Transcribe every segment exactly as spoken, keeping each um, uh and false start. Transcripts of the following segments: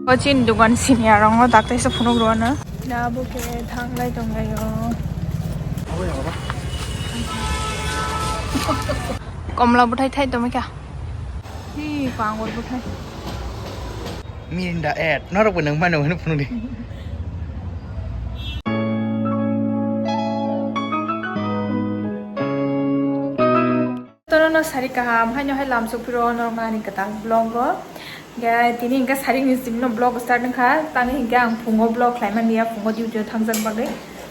O chini dukan sini arongo daktaisa phunuk rwano. Na bo khe thanglai tonglaio. Komla bwthai thai tongwi kha. Hi, pangur bwthai. Mirinda ad, norok bo nang mano hwnwi phunukdi. Tono no sari kaham, haino hai lamsok phiro norok nani kwtal vlog o. Ge tini hingke sari ni simi no vlog start wngkha, tamo hingke ang phungo vlog khlaimani ya, phungo duty o thangjak bagwi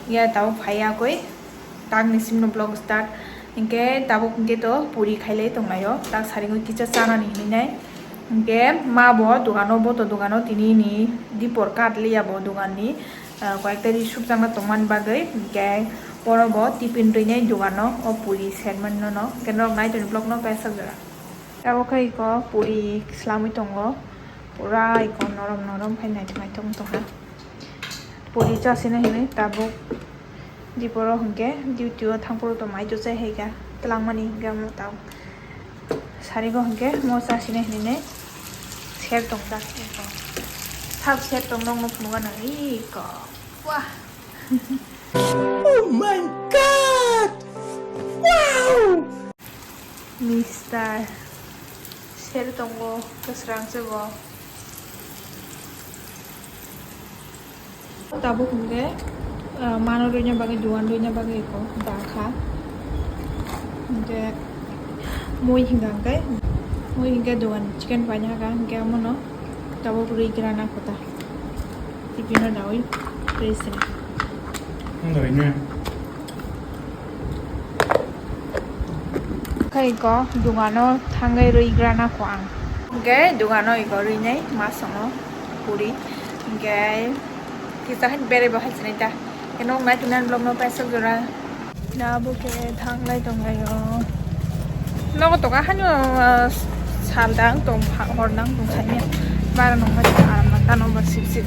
ya, tabuk phaiya koi. Tang ni simi no vlog start. Hingke tabuk hingke to puri khailai tonglaio. Tak saringwi kisa chanani hinwi nai. Hingke ma bo dogano, bo to dogano tini ni dipor kat liya bo dogan ni, ah, koyekta ri sukjakna tongmani bagwi. Hingke oro bo tiffin rwinai dogano o puri sermani no no. Hingke norok nai toni vlog no kaisa jora. Tabuk khe iko puri slamwi tongo. Pura iko norom norom khai naithok naithok wng tongkha. Puri chasina hinwi tabuk diporo hinkhe duty o thangphuru to mai to chai hai kha, twlangmani hinkhe omo tabuk sarigo hinkhe mo chasina hinwi ser tongkha iko. Sab ser tong nokno phunukgano iko. Wah! Oh my God! Wow! Mister. Ser tongo, kwsrang se bo. Tabuk hwnkhe, ah, mano rwina bagwi, dugan rwina bagwi eko dakha. Hwnkhe mui hwnkha hwnkhe, mui hwnkhe dugan chicken paina haka hwnkhe omono tabuk rwi grana kota. Tipino dawi rwi sini. Khe iko dugano thangwi rwi grana kho ang. Hwnkhe dugano iko rwinai ma songo puri. Hwnkhe kisa hai beraibo hai sinai ta. Khe nok nai tongna vlog no paisa jora. Na bo khe thanglai tonglaio. Nogo tongo hano, ah, sal dang tong, hor dang tong saimya. Bara nongma aram tano ba sip sip.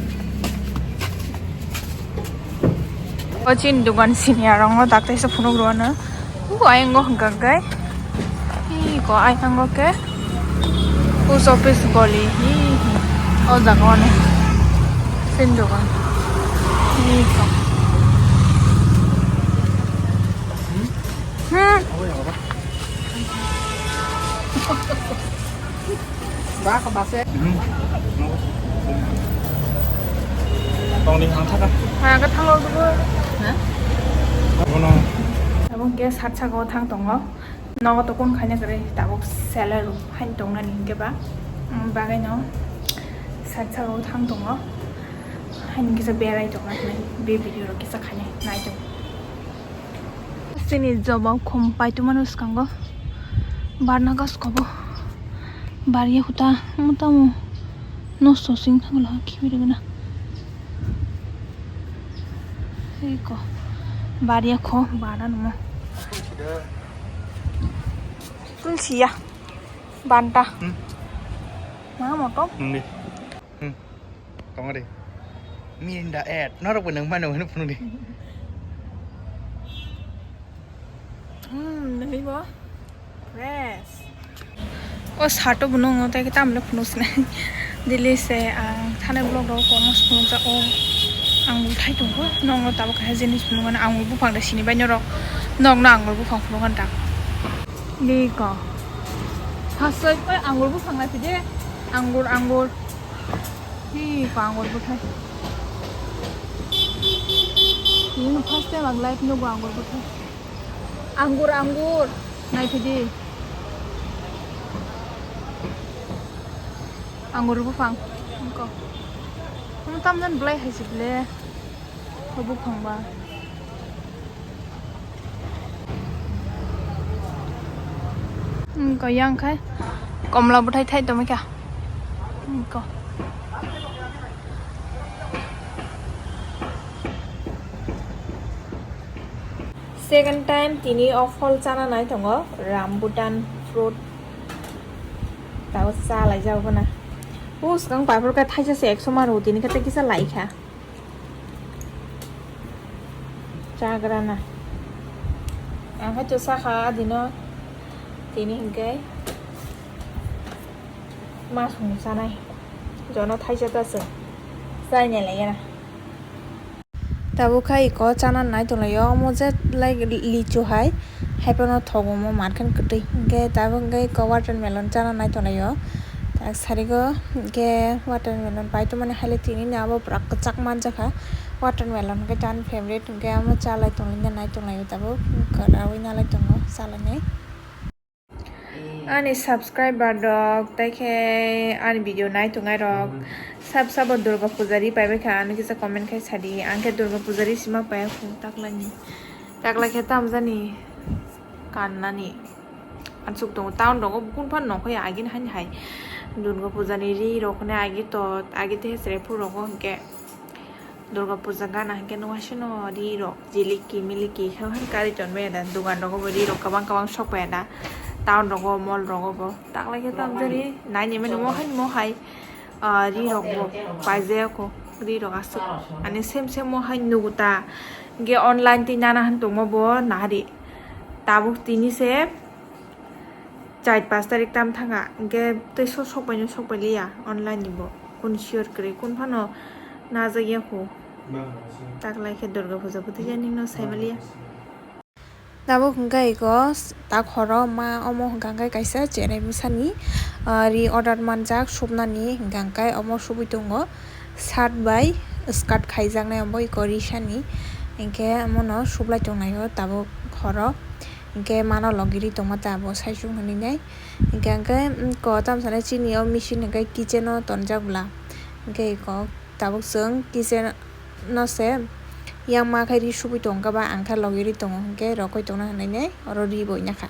O chini dukan sini arongo daktaisa phunuk rwano. U ayang go hwnkha khe. Hi ko ayang go khe. Post office goli. Hi hi. O jaga o ne. Sin dukan. Hi ko. Hmm. Ba ka ba se. Tong ni thang thaka. Ha ka thang lo dugo. Ha? Bono. Abo ke sat saka o thang tongo. Nogo to kon khaina kwrwi tabuk seller hain tongnani hinkhe ba. Bagwi no sat saka o thang tongo. Hain kisa berai tongnani be video rok kisa khainai nai tongo. Chini joba khum paituma no swkango. Barna gas kobo. Bariya khuta motamo nosto sing thangla khibi rwgwna. Eko. Bariya kho bara nungma. Tulsiya. Banta. Hmm. Ma moto. Nungni. Hmm. Tongari. Mirinda ad. Norok bo nang mano hwnwi phunukdi. Hmm, naibo. Fresh. O sato bo nongo tai tamle phunuk sinai. Dili se ang thane vlog rok komo phunuk ja o. Ang bul thai tongkho. Nongo tabuk kaisa jinis phunuk ang bul buphang da sini bai norok. Nokno ang bul buphang phunuk ta. Liko. Hasoi oi angur buphang lai phide. Angur, angur. Hi, pa angur buthai. Ini first time ang life nugo angur buthai. Angur, angur. Nai phidi. Angur buphang. Engko. Kamu tamdan belai hai si bele. Buphang ba. Engko yang khai komla bwthai thai tongwi kha. Engko. Second time tini o phol chana nai tongo, rambutan fruit. Tao cha lai jago na. O swkang paipor khe thaisa se ekso ma rw tini khe tei kisa lai kha. Chagrana. Ang khe to sakha adino tini hinkhe masung chanai. Jono thaisa ta se. Chai nai lai gana. Tabuk khai iko chana nai tonglaio, omo je like lichu hai, hai phano thogo omo mankhe kwtwi. Hinkhe tabuk hinkhe iko watermelon chana nai tonglaio. Tak sarigo hinkhe watermelon pai tongmani haile tini ni abo pura kwchak manjakha. Watermelon hinkhe chani favorite, hinkhe omo chalai tonglaina nai tonglaio tabuk, kwrawi nalai tongo chalainai. Ani subscriber rok, tei khe ani video nai tongnai rok, sab sabo Durga Puja ri pai bai kha, ani kisa comment khai sadi, ang khe Durga Puja ri sima pai kho taklai ni, taklai khe tamjani kannani. Ansuk tongo, town rogo kun phan nong khe agini hani hai Durga Puja ni ri rok hwnwi agi to, agi te hesre phu rogo hinkhe. Durga Puja gana hinkhe no waisano ri rok jiliki miliki khe hwn kari ton maya da, dugan rogo bo ri rok kwbang kwbang sok maya da, town rogo mall rogo bo taklai khe tamjani nai ni mani mo hai mo hai, ah, ri rok bo paijaya kho, ri rok aswk ani sem sem mo hai nugo ta, hinkhe online twi nana hwn tongma bo nahari tabuk tini se. Char pas tarik tam thanga, hinkhe tei so sok bai no sok bai liya online ni bo, kun sure kwrwi, kun phano najak ya kho. Taklai khe Durga Puja bwtwi ya nino sai maliya. Tabuk hinkhe iko tak horo ma omo hinkha khe kaisa cherai bwsani, ah, ri order manjak subnani hinkha khe omo subui tongo shirt bai skirt khaijaknai omo iko risani, hinkhe omono sublai tonglaio tabuk horo. Hinkhe mano logi ri tongma ta abo saichung hinwi nai. Hinkhe, hinkhe, mm, ko tamo sanai chini o machine hinkhe kitchen o tonjak bwla. Hinkhe ko tabuk chwng kitchen no se yang ma khai ri subui tongkha ba ang khe logi ri tongo hinkhe rokoi tongna hinwi nai oro ri bo wngya kha.